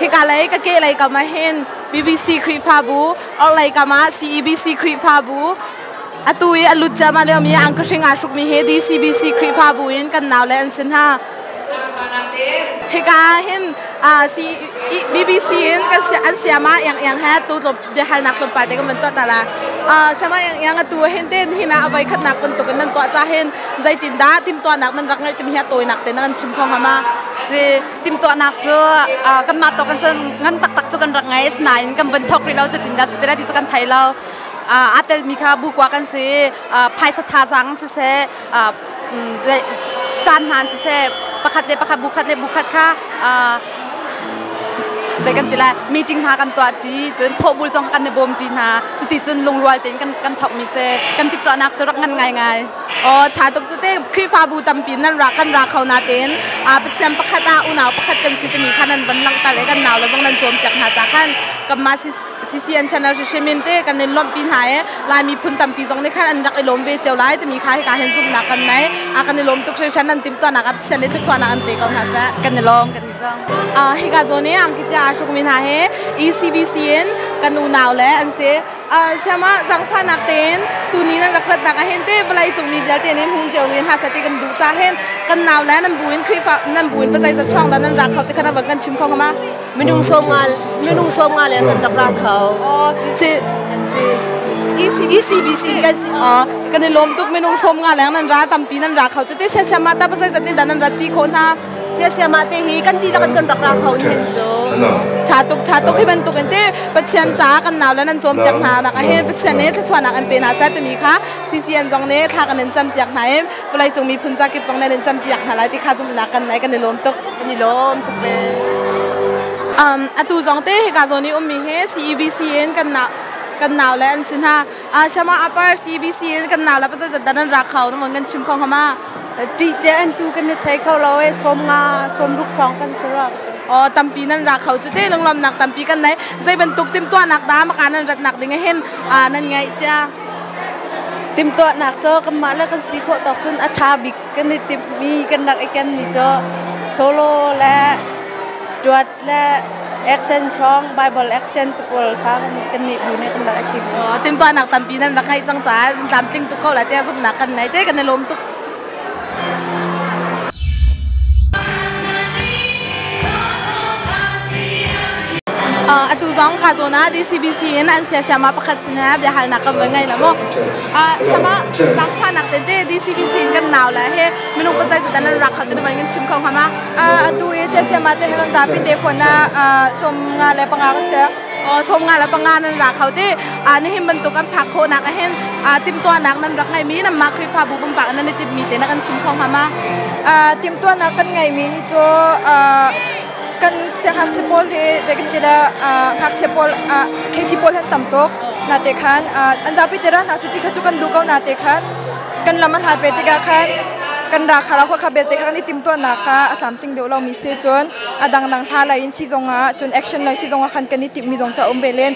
Hika lei ka ke lei kam ah hin BBC Khrihfabu, orhlei kam ah CEBC Khrihfabu, atu i a lut ciahmah liomi angka hring aa hrukmi hi DCBC Khrihfabu in kan naule an si hna. Hika ah hin BBC in an siam ah iang iang he tu biahalnak tlawmpal te kan van tuah ta la. Shama iang iang atu hin tin hin ah a voi khatnak bantuk in nan tuah ca hin zeitindah timtuahnak nan rak ngeih timi hi a tawinak te nan kan chim kho hnga ma? Si timtuahnak cu kanmah tawk in cun ngan taktak cu kan rak ngei asinain kan van thawk rih lo zeitindah si ti cu kan thei lo. Aa telmi kha bu kua kan si phaisa thazaang siseh caan hmaan siseh pakhat le pakhat bu khat le bu khat kha zei kan ti lai meeting hna kan tuah ṭi cun thawhbul zong kan i bawm ṭi hna cuti cun lungrual tein kan kan thawkmi si kan timhtuahnak cu rak ngan ngaingai. Aw ṭha tuk cu te Khrihfabu tampi nan ra kan ra kho natein Pathian pakhat ah unau pakhat kan si timi kha nan van langhter i kan nau le zong nan cawnpiak hna ca khan kanmah CCN channel hrimhrim in te kan in lawmhpi hna i Lai miphun tampi zong nih khan an rak i lawm ve cio lai timi kha hika hin zumhnak kan nei. A kan i lawm tuk hringhran nan timhtuahnak ah Pathian nih thluachuahnak an pe ko hna seh. Kan i lawm kan i zong. Hika zawn i angki pia aa hrukmi hna hi ECBC in kan unau le an si. Siama zangfahnak tein tuni nan rak ratnak ah hin te vawlei cung mi vialte nih hmun cio in hasa ti kan duh ca hin kan nau le nan bu in Khrihfa nan bu in pazai zat hrawng dah nan ra kho ti kha na van kan chim kho ma? Minung sawm nga minung sawm nga leng kan rak ra kho. Si si ECBC kan si. Kan i lawm tuk minung sawm nga leng nan ra tampi nan ra kho cu te sia sia ma ta pasai zat ni dan nan rat pi kho hna. Sia sia ma te hi kan ti la kan kan rak ra kho ni hen cu. Tha tuk tha tuk hi bantuk in te Pathian ca kan nau le nan cawm piak hna nak ah hin Pathian nih thluachuahnak an pe hna seh timi kha CCN zong nih thla kan in cam piak hna i vawlei cung miphun zakip zong nih an in cam piak hna lai ti kha zumhnak kan nei kan i lawm tuk. Kan i lawm tuk ve. Atu zong te hika zawn i ummi hi CEBC in kan nau kan nau le an si hna. Shama Upper CEBC in kan nau le pasal zat dan an ra kho na kan chim kho hama. Ṭih ce an tu kan i thei kho lo e som nga som ruk thong kan si ra. Oh tampi nan ra kho cu te lunglawmnak tampi kan nei. Zei bantuk timtuahnak dah maka nan ratnak ding hin nan ngaih cia. Timtuahnak cu kanmah le kan si khawh tawk cun a ṭha bik kan i timhmi kan rak i kenmi cu solo le ṭuat le action chong Bible action te pawl kha kannih bu nih kan rak i tim. Timtuahnak tampi nan rak ngeih cang caah tlamtling tuk ko lai tiah zumhnak kan nei te kan i lawm tuk. Atu zong ka zawn ah DCBC in an sia siama pakhat sin he biahalnak kan voi ngei la mu. Sama zangfahnak te te DCBC in kan nau la he minung pazai zat nan rak khat te van kan chim kho hama. Atu i sia siama te he kan zapi te phone ah som nga le panga kan si. Som nga le panga nan ra kho te nihin bantuk an phak khawhnak ahhin timhtuahnak nan rak ngeimi nan mah Khrihfabu pumpak nan i timhmi te na kan chim kho hnga ma? Timhtuahnak kan ngeimi hi cu kan siangngakchia pawl hi kan ti le ngakchia pawl KG pawl han tam tuk nate khan an zapi te ra hna si ti kha cu kan duh ko nate khan kan lam an hlat ve tikah khan kan ra kha lo kha belte kha kan i timhtuahnak kha a tlamtling deuh lomi si cun a dangdang hla lei in si zongah cun action lei si zongah khan kan i timhmi zong cu a um ve len.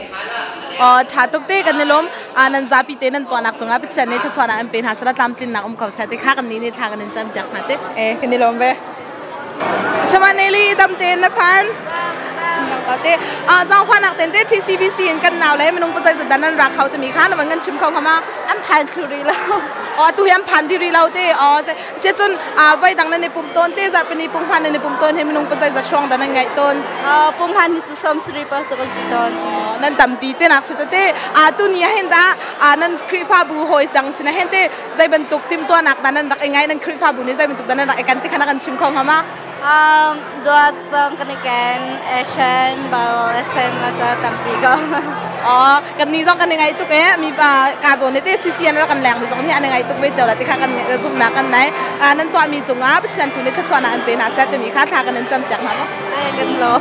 Tha tuk te kan i lawm nan zapi te nan tuahnak cungah Pathian nih thluachuahnak an pe hna sala tlamtlinnak um ko seh ti kha kan nih nih thla kan in cam piak hna te. Eh kan i lawm ve. Shamaneli dam tein na phan. Te zangfahnak ten te TCBC in kan nau le minung pazai zat dan an ra kho timi kha na van kan chim kho hama. An phan thlu ri lo. O tu hi an phan di ri lo te. O se cun voi dang nan i pum ton te zarhpini punghman nan i pum ton he minung pazai za hrawng dan an ngaih ton. Punghman hi cu som sari pa cu kan si ton. Nan tampi te nak si te. Tu ni ah hin da nan Khrihfabu hawi dang sin hen te zei bantuk timtuahnak dah nan rak i ngai nan Khrihfabu nih zei bantuk dah nan rak i kan ti kha na kan chim kho hnga ma? Duat zong kan i ken, action, Bible action ma ca tampi ko. Oh, kan ni zong kan i ngai tuk e mi pa ka zawn te CCN ra kan leng mi zong hi an i ngai tuk ve cio la ti kha kan zumnak kan nei nan tuah mi cungah Pathian tu nih thluachuahnak an pe hna seh timi kha thla kan in cam piak hna mo. Kan lo.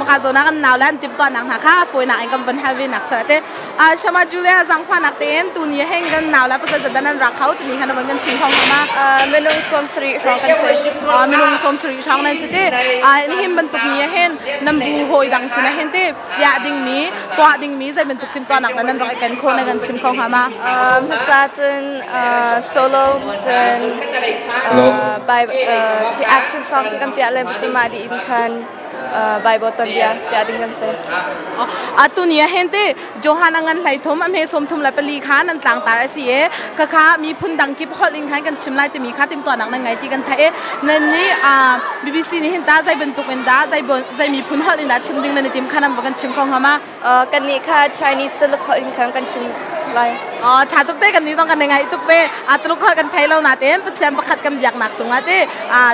Maka zawn ah kan nau le an tim tuahnak hna kha fawinak in kan von hal ve nak seh te. Shama Julia zangfahnak tein tuni heng kan nau la pasal zat nan ra kho timi khan van kan chim khong ma. Minung som sarih hrawng kan si. Minung som sarih hrawng nan si te. Nihin bantuk ni hen nam bu hoi dang sin hen te pia ding mi tuah ding mi zai bantuk tim tuah nak nan rak kan kho na kan chim kho ha ma. Hmasa cun solo cun by action song kan piah le ma di in khan. Bible tuanbia piah ding kan si. Atu ni ah hin te Johan a ngan hlei thum a hme sawm thum le pali kha nan tlangtar a si i khakha miphun dang kip holh in khan kan chim lai timi kha timhtuahnak nan ngei ti kan theih i nan nih BBC nih hin ta zei bantuk in dah zei miphun holh in dah chim ding nan i tim kha nan va kan chim kho hnga ma? Kannih kha Chinese Tuluk holh in khan kan chim lai. Ṭha tuk te kan nih zong kan i ngaih tuk ve. Tuluk holh kan thei lo nain Pathian pakhat kan biaknak cungah te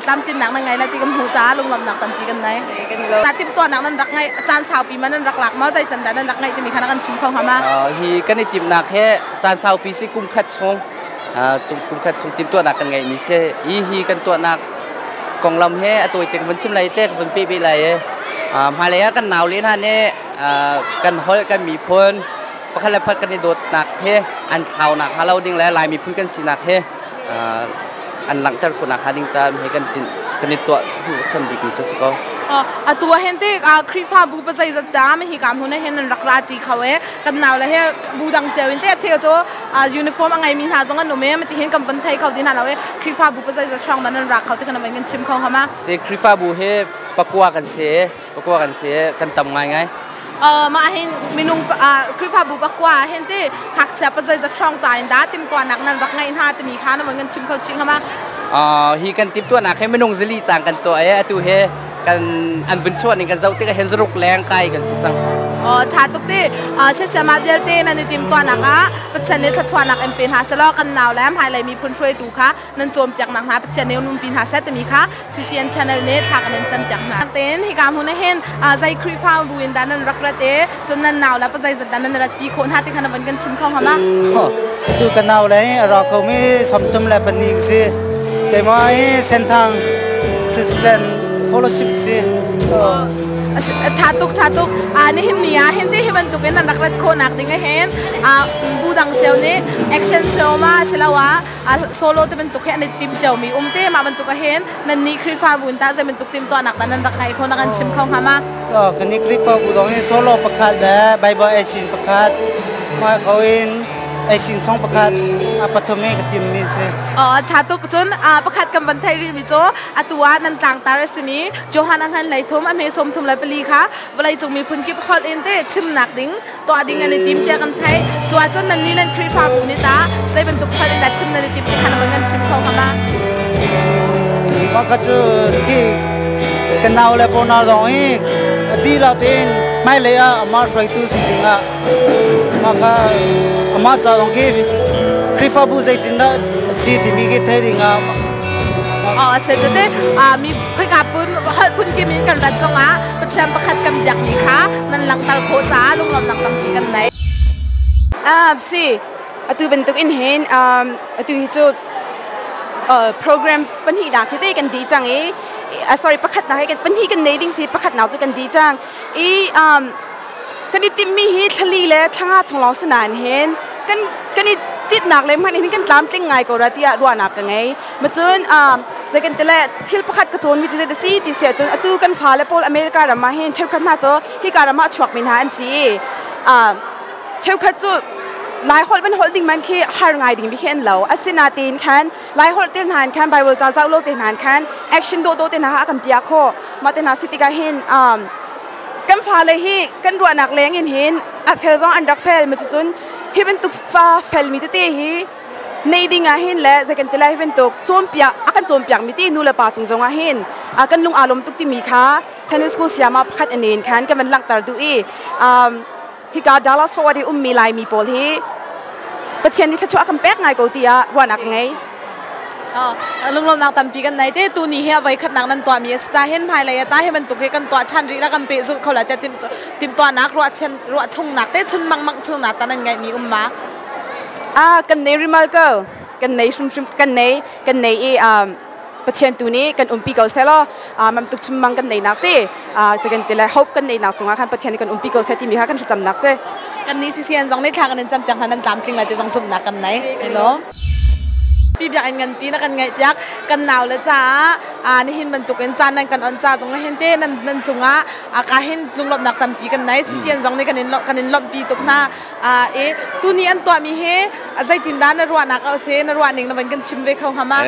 tlamtlinnak nan ngei lai ti kan hmuh caah lunglawmhnak tampi kan nei. Na timhtuahnak nan rak ngeih caan saupi ma nan rak lak maw zei can dah nan rak ngeih timi kha na kan chim kho hnga ma? Hi kan i timhnak he caan saupi si kum khat chung kum khat chung timhtuahnak kan ngeihmi si. Hi hi kan tuahnak konglam he a tawi te kan vun chim lai te kan vun peh beh lai i hmailei ah kan nau le hna nih kan holh kan miphun pakhat le pakhat kan i dawtnak he an thlaunak hnga lo ding le Lai miphun kan sinak he an langhter khawhnak hnga ding caah he kan tin kan i tuah chan bikmi cu si ko. Atu ah hin te Khrihfabu pa zeizat dah mi hi ka hmun ah hin an rak ra ṭi kho e kan nau le he bu dang cio in te a cheu cu uniform a ngeimi hna zong an um e mati hin kan van thei kho ti hna lo e Khrihfabu pa zeizat hrawng dah nan ra kho ti kan van kan chim kho hnga ma? Si Khrihfabu he pakua kan si pakua kan si kan tam ngaingai. Mah hin minung Khrihfabu pakua hin ti ngakchia pa zeizat hrawng ca in dah timhtuahnak nan rak ngeih hna timi kha na van kan chim kho chih hnga ma? Hi kan timhtuahnak he minung zali cang kan tuah i atu he kan an vun chuah ning kan zoh tikah hin zaruk leng kai kan si cang. Tha tuk ti siasiama vialte nan i timhtuahnak ah Pathian nih thluachuahnak in pe hna selaw kan nau le hmailei miphun hruaitu kha nan cawnpiaknak hna Pathian nih umpi hna seh timi kha CCN channel nih thla kan in campiak hna. Tein hika hmun ah hin zei Khrihfabu in dah nan rak rat i cun nan nau le pa zeizat dah nan rat pi khawh hna ti kha na van kan chim kho hnga ma? Tu ka nau le a ra kho mi 32 si. Keimah hi Senthang Christian Fellowship si. Tha tuk tha tuk nihin ni ah hin ti hi bantuk in nan rak rat khawh nak ding ah hin bu dang cio nih action show ma siloah solo te bantuk hi an i tim ciomi um te mah bantuk ahhin nan nih Khrihfabu in tah zei bantuk timtuahnak dah nan rak ngeih kho na kan chim kho hnga ma? Kan nih Khrihfabu zong hi solo pakhat le Bible action pakhat mah kho in action song pakhat a pathum i ka timmi si. Tha tuk cun pakhat kan van thei rihmi cu atu ah nan tlangtar a simi Johan a ngan hlei thum a hme sawm thum le pali kha vawleicung miphun kip holh in te chimnak ding tuah ding an i tim tiah kan theih. Cu ahcun nannih nan Khrihfabu nih tah zei bantuk holh in dah chim nan i tim ti kha na van kan chim kho hnga ma? Mah kha cu khi ka nau le pawnau zong hi a dihlak tein hmailei ah amah hruaitu si dingah mah kha amah ca zong khi Khrihfabu zeitindah a si timi khi theih dingah A se cu te mi khoika pun holh phun kim in kan rat zongah Pathian pakhat kan biakmi kha nan langhter khawh caah lunglawmhnak tampi kan nei. Si atu bantuk in hin atu hi cu program pahnih nak hi te kan di cang i sorry pakhat nak hi pahnih kan nei ding si pakhat nak cu kan di cang i kan i timhmi hi thlali le thlanga chung lawng si nain hin kan kan i titnak le hmanh hin kan tlamtling ngai ko ra tiah ruahnak ka ngei macun zei kan tile thil pakhat ka cawn mi cu zei si ti sia cun atu kan fale pawl America ram ah hin cheukhat hna cu hika ram ah chuak mi hna an si cheukhat cu lai holh van holh ding man khi har ngai ding bi khi an lo asinain khan lai holh te hna khan bible ca zau lo te hna khan action do do te hna a kan tia kho ma te hna si tikah hin kan fale hi kan ruahnak leng in hin a fel zong an rak fel ma cucun hi bantuk fa felmi tete hi nei ding ah hin le zei kan ti lai hi bantuk cawnpiak a kan cawnpiak mi ti nu le pa cung zong ah hin kan lung aa lawm tuk timi kha Sunday school siama pakhat anen khan kan van langhter duh i hika Dallas Forward i ummi Laimi pawl hi Pathian nih thluachuah a kan pek ngai ko tiah ruahnak ka ngei. Lunglawmhnak tampi kan nei te tu ni hi a voi khatnak nan tuahmi a si ca hin hmailei ah ta hi bantuk hi kan tuah ṭhan rih la kan pehzulh kho la tiah timhtuahnak ruah chungnak te chun mangmang chungnak ta nan ngeihmi um ma? Kan nei rimal ko kan nei hrimhrim kan nei kan nei i Pathian tu nih kan umpi ko seh law mam tuk chummang kan nei nak te second te le hope kan nei nak cungah khan Pathian nih kan umpi ko seh timi kha kan thlacamnak si. Kan ni CCN zong nih thla kan in cam cang hna nan tlamtling lai ti zong zumhnak kan nei. Hello. Pi biakinn nganpi na kan ngaih piak kan nau le caah nihin bantukin caan nan kan on ca zong hin te nan nan cungah ka hin lunglawmhnak tampi kan nei CCN zong nih kan in kan in lawmhpi tuk hna e tuni an tuahmi hi zeitindah na ruahnak a si na ruahning na van kan chim ve kho hnga ma?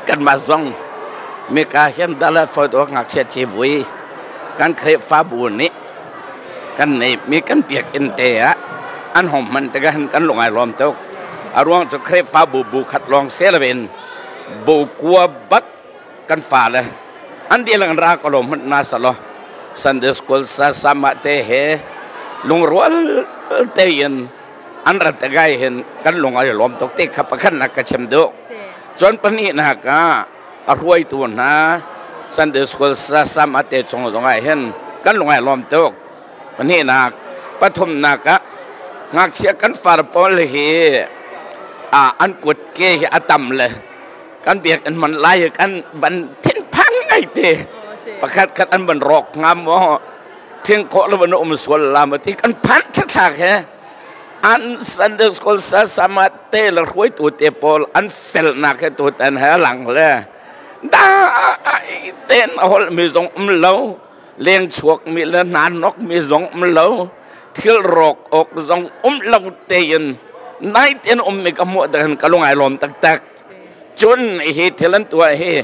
Kanmah zong Mika hin Dallas Fort Worth ngakchia civui kan Khrihfabu nih kan neihmi kan biakinn te ah an hong hman tikah hin kan lung ai lawm tuk. A ruang cu Khrihfabu bu khat lawng si loin bu kua bak kan fale an dihlak in ra ko lo hmanh na salaw Sunday school sa sama te he lungrual tein an rat gai hin kan lung ai lawm tuk ti kha pakhat nak ka chim duh. Cun pahnihnak ah a hruaitu hna Sunday school sa sama te chung zong ah hin kan lung ai lawm tuk. Pahnihnak, pathumnak ah ngakchia kan far pawl hi a an kut ke hi a tam le kan biakinn man lai kan van thinphang ngai te pakhat khat an van rawk ngam maw thing khawh lo van um sual la ma ti kan phan thlak he an Sunday school sa sama te le hruaitu te pawl an felnak he tu tan he lang le da ten a hol mi zong um lo leng chuak mi le hna nok mi zong um lo thil rawk ok zong um lo tein nai ten um mi ka hmuh dan ka lungai lawm taktak. Cun hi thil an tuah hi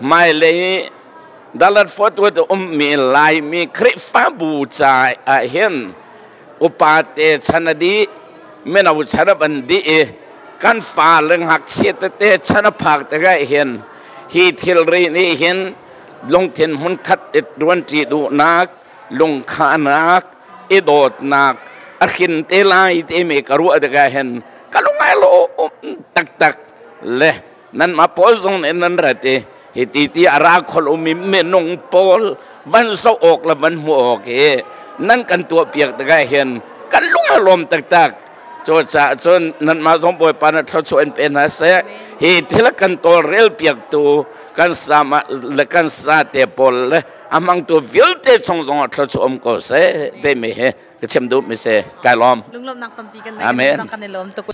hmailei Dallas Fort Worth ummi Laimi Khrihfabu ca ah hin upa te chan a dih, mino chan a van dih i kan fale ngakchia tete chan a phak tikah hin hi thilri nih hin lungthin hmunkhat i ṭuanṭi duhnak, lungkhahnak, i dawtnak a hrin te lai timi ka ruah tikah hin ka lung ai lawm taktak le nanmah pawl zong nih nan rat i hi ti ti a ra khol umi minung pawl van zoh awk le van hmuh awk hi nan kan tuah piak tikah hin kan lung a lawm taktak. Cucaah cun nanmah zong Bawipa na thluachuah in pe hna seh. Hi thil kan tawlrel piaktu kan sama le kan sa te pawl le a hmangtu vialte chung zong ah thluachuah um ko seh timi hi ka chim duh mi si. Kai lawm. Lunglawmhnak tampi kan Amen. Zong kan i lawm tuk.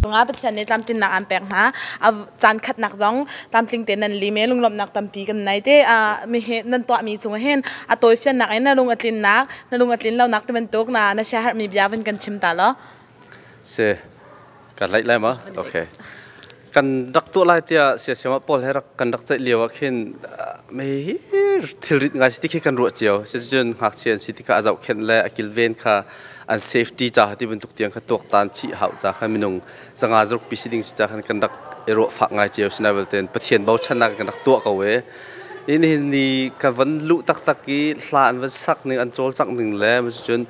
Nga Pathian nih tlamtlinnak an pek hna. A caan khatnak zong tlamtling te nan lim i lunglawmhnak tampi kan nei te. Mi he nan tuahmi cung hin a tawifiannak in na lung a tlinnak, na lung a tlin lonak ti bantuk na na siaherhmi bia van kan chim ta law. Si kan laih lai ma? Okay. Kan rak tuah lai tiah siasiam ah Paul he rak kan rak ceih lio ah khin mei thilrit ngai si ti khi kan ruah cio. Sicun ngakchia an si ti kha a zohkhenh le a kilven kha an safety ca ti bantuk tiang kha tuaktan chih hau ca kha minung zanga zaruk pi si ding si ca khan kan rak i ruah fak ngai cio. Sinai belte Pathian bochannak kan rak tuah ko e. In hin ni kan van luh taktak i hla an van sak ning an cawlcangh ning le cun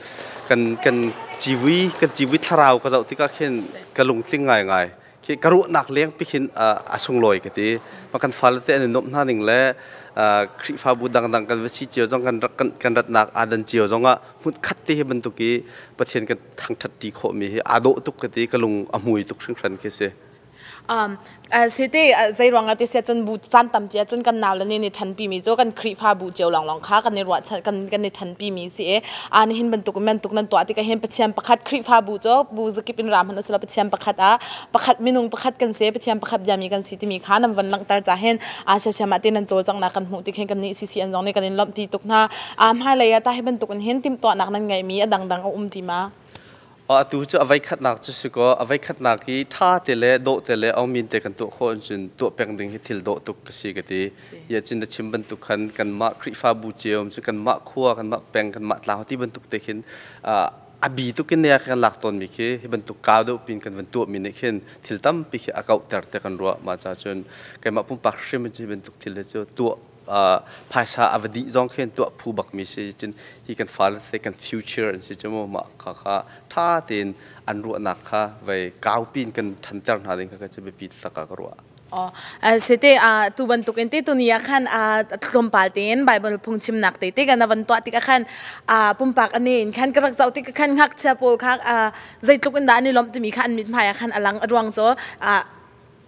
kan kan civui kan civui thlarau ka zoh tikah khin ka lungtling ngaingai. Khi ka ruahnak leng pi khin a sunglawi ka ti. Ma kan fale te an i nuamh hna ning le Khrihfabu dangdang kan va si cio zong kan rak kan ratnak aa dan cio zong ah hmun khat te hi bantuk i Pathian kan thangthat ṭi khawhmi hi aa dawh tuk ka ti, ka lung a hmui tuk hringhran khi si. Sete zei ruangah ti sia cun bu caan tampi ah cun kan nau le nih ni ṭhanpi mi cu kan Khrihfa bu cio lawnglawng kha kan i ruah kan kan i ṭhanpi mi si i a nihin bantuk bantuk nan tuah tikah hin Pathian pakhat Khrihfa bu cu bu zakip in ram han usila Pathian pakhat ah pakhat minung pakhat kan si, Pathian pakhat biami kan si timi kha nan van langhter ca hin a siasiam ah te nan cawlcanghnak kan hmuh tik hin kan nih CC an zong nih kan in lawmhpi tuk hna. A hmailei ah ta hi bantuk in hin timhtuahnak nan ngeihmi a dangdang a um ti ma? Atu cu a voikhatnak cu si kaw, a voikhatnak i ṭha te le dawh te le aumin te kan tuah khawh ahcun tuah peng ding hi thil dawh tuk ka si ka ti. Ia cun na chim bantuk khan kanmah Khrihfabu cio cu kanmah khua, kanmah peng, kanmah tlang ti bantuk te khin a bi tuk in ne kan lak tawnmi khi hi bantuk kau deuh pin kan van tuahmi nih khin thil tampi khi a kauhter te kan ruah. Mah ca cun keimah pumpak hrim in hi bantuk thil hi cu tuah phaisa a va dih zong khin tuah phu bakmi si. Cun hi kan fale te kan future an si cu mu, mah kha kha ṭha tein an ruahnak kha vei kaupi in kan ṭhanter hna ding kha ka cu biapi taktak ah ka ruah. Oh, sete tu bantuk in te tuni ah khan tlawmpal tein Bible phungchimnak te te kan van tuah tik ah khan pumpak ane in khan ka rak zoh tik khan ngakchia pawl kha zeitluk in dah an i lawmh timi kha an mithmai ah khan a lang. A ruang cu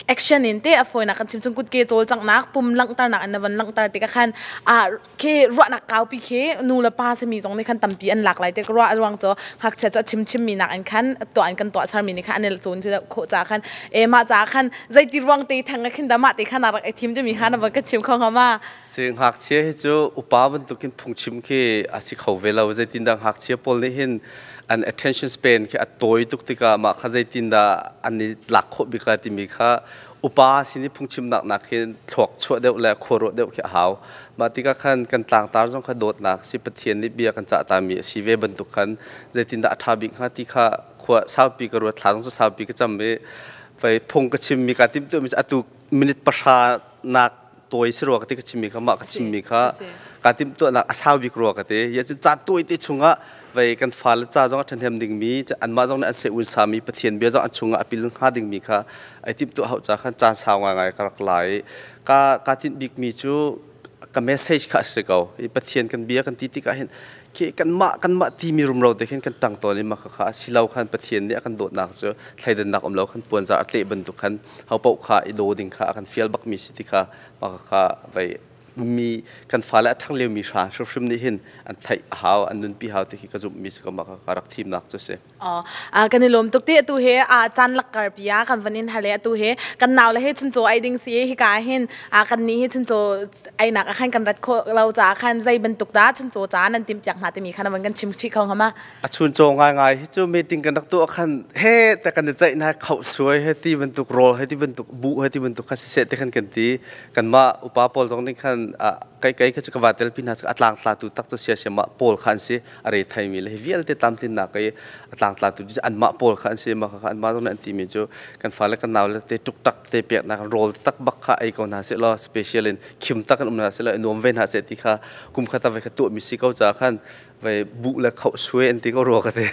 action in te a fawinak kan chim chung kutke cawlcanghnak pum langhternak in na van langhter tikah khan a khi ruahnak kaupi khi nu le pa simi zong nih khan tampi an lak lai te ka ruah. Ruang cu ngakchia cu a chim chimmi nak in khan tuah in kan tuah sermi nih khan an i cawn khawh ca khan e mah ca khan zeiti ruang te thang khin da mah te khan rak i thim timi khan na van ka chim kho hnga ma? Si ngakchia hi cu upa bantukin phungchim khi a si kho ve lo. Zeitindah ngakchia pawl nih hin an attention span khi a tawi tuk tikah mah kha zeitindah an i lak khawh bik lai timi kha Upa sin i phungchimnak nakin thluak chuah deuh le khuaruah deuh khi a hau. Mah tikah khan kan tlangtar zong kha dawtnak si Pathian nih bia kan cah tami a si ve bantuk khan zeitindah a ṭha bik hnga ti kha khua saupi ka ruat, thla zong cu saupi ka cam i fei phung ka chimmi kaa timhtuahmi cu atu minute 10 nak tawi si rua ka ti ka chimmi kha mah ka chimmi kha kaa timhtuahnak a sau bik rua ka ti. Ya cun caan tawi te chungah vei kan fale ca zong a ṭhahnem dingmi anmah zong nih an seh un sami Pathian bia zong an chungah a pil hnga dingmi kha ai timhtuah hau ca khan caan sau ngaingai ka rak la i ka ka tinh bikmi cu ka message kha a si ko. I Pathian kan bia kan ti tikah hin khi kanmah kanmah timi rumro te khin kan ṭang tawn i mah kha a si lo khan Pathian nih a kan dawtnak cu thleidannak um lo khan puanzar a tleh bantuk khan ho paoh kha i daw ding kha a kan fial bakmi si ti kha mah kha vei mi kan fale a ṭhang liomi hra hrimhrim nih hin an theih a hau, an nunpi hau ti khi ka zumhmi si ko. Mah kha ka rak thimnak cu si. Kan i lawm tuk ti. Atu he caan lakkar pia kan van in hale. Atu he kan nau le he chuncaw ai ding si. Hika hin kan nih hi chuncaw ainak ah khan kan rat khawh lo caah khan zei bantuk dah chuncaw ca nan timh piak hna timi khan van kan chim chih kho hnga ma? A chuncaw ngaingai hi cu meeting kan rak tuah khan he te kan i ceih na khauh suai he ti bantuk, rawl he ti bantuk, buh he ti bantuk kha siseh te khan kan ti. Kanmah upa pawl zong nih khan kai kai kha cu ka va tel pi hna a tlangtla tu tak cu sia siama pawl kha an si. A re thaimi le hi vialte tlamtlinnak i a tlangtla tu cu anmah pawl kha an si. Mah kha anmah zong nih an timi cu kan fale kan nau le te tuk tak te peknak rawl tak bak kha ei ko hna seh law, special in khim tak in um hna seh law, i nuam ve hna seh ti kha kum khat ve kha tuah mi si ko ca khan vai buh le khauh suai an ti ko rua ka te.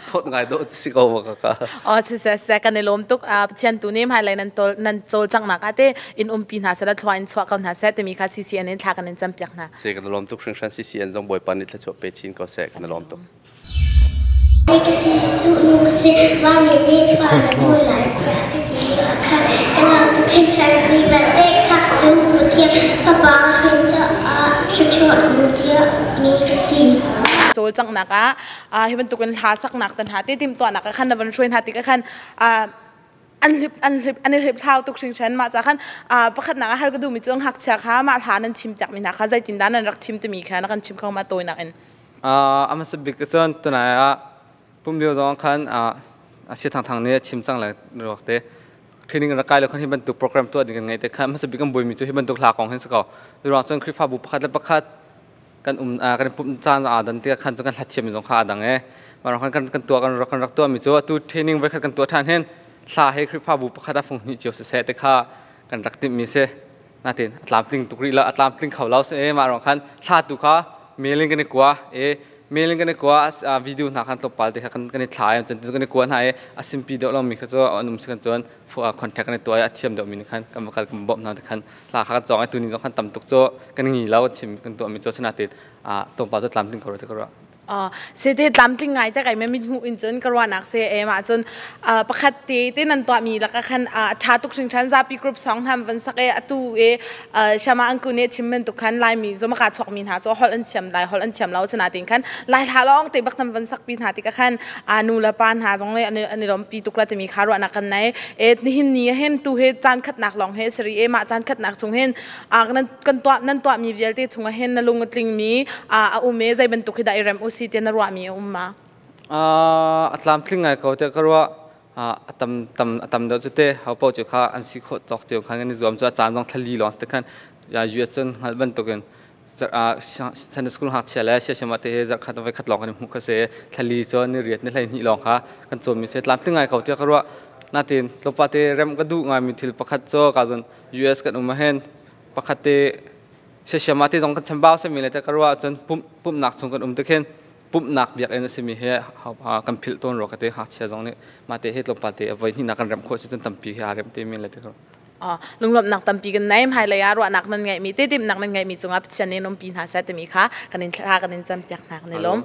Thawt ngai do si ko ma ka ka. Oh, si se se, kan i lawm tuk. Pathian tu nih hmailei nan tol nan cawlcanghnak ah te in umpi hna seh la, thlua in chuah ko hna seh timi kha CCN in thla kan in cam piak hna. Se, kan lawm tuk hringhran. CCN zong Bawipa nih thluachuah pe chin ko seh. Kan lawm tuk. Ka si Jesuh nu ka si vami nih fa na hmu lai tiah ka ti lio ah khan ka nau tu chinchan mi vialte khak tu Pathian fapa hrin caah thluachuah nu tiah mi ka si. Cawlcanghnak ah hi bantukin hla saknak te hna te timhtuahnak ah khan na van hruai hna tikah khan an hlip an hlip an i hlip hlau tuk hringhran. Mah ca khan pakhatnak ah hal ka duhmi cu ngakchia kha mah hla nan chim piakmi hna kha zeitindah nan rak chim timi kha na kan chim kho ma, tawinak in? A hmasa bik cun tunai ah pum lio zong khan a si thang thang nih a chim cang le ruak te training rak kai lo khan hi bantuk program tuah ding kan ngei te khan hmasa bik kan buaimi cu hi bantuk hla kong hin si ko. Ruang cun Khrihfabu pakhat le pakhat kan um kan pum caan aa dan tikah khan cu kan hlat thiam zong kha aa dang e. Mah khan kan kan tuah kan rak tuah mi cu atu training voi khat kan tuah ṭhan hin hla he Khrihfabu pakhat a fung hnih cio siseh te kha kan rak timh mi si. Natin a tlamtling tuk rih lo, a tlamtling kho lo si e. Mah ruang khan thla tu kha mail in kan i kua e, mail in kan i kua, video hna khan tlawmpal te kha kan i thla i cun kan i kua hna i a simpi deuh lomi kha cu an um si kan cun contact kan i tuah i a thiam deuhmi nih khan kan va kal kan bawmh hna te khan hla kha kan cawng i tuni zong khan tam tuk cu kan ngi lo. Chim kan tuahmi cu asinain tlawmpal cu tlamtling ko rua ti ka ruah. Sete tlamtling ngai te kai me mit hmuh in cun ka ruahnak se e. Mah cun pakhat te te nan tuahmi laka khan a tha tuk hringhran. Zapi group song hna van sak e, atu e shama angku ne chim men tuk khan Laimi zoma ka chuak mi hna chu hol an thiam lai, hol an thiam lo sina tin khan Lai hla long te bak nam van sak pi hna ti ka khan nu la pa hna zong le an i lom pi tuk la timi kha ruahnak kan nei e. Nihin ni hen tu he caan khatnak long he sari e. Mah caan khatnak chung hin nan kan tuah nan tuah mi vialte chungah hin na lung a tling mi a um e, zei bantuk hi dah i rem u si tiah na ruah mi a um ma? A tlamtling ngai ko tiah ka ruah. A tam tam a tam deuh cu te ho paoh cu kha an si khawh tawk cio khan kan i zuam cu a caan zong thlali lawng te khan US cun hngalh bantukin Sunday school ngakchia le siasiama te he zarh khat voi khat lawng kan i hmuh kha si. Thlali cu ni riat ni 12 lawng kha kan cawn mi si. Tlamtling ngai ko tiah ka ruah. Natin tlawmpal te rem ka duh ngaimi thil pakhat cu ka zun US kan um ahhin pakhat te siasiama te zong kan chambau sami le te ka ruah ahcun pumhnak chung kan um te khin pumhnak biakinn a simi he kan philh tawn rua ka te. Ngakchia zong nih mah te he tlawmpal te voi hnih nak kan remh khawh si cun tampi he aa rem te mi le te ka ruah. Lunglawmhnak tampi kan nei. Hmailei ah ruahnak nan ngeihmi te timhnak nan ngeihmi cungah Pathian nih umpi hna seh timi kha kan in thla kan in campiak hna. Kan i lawm.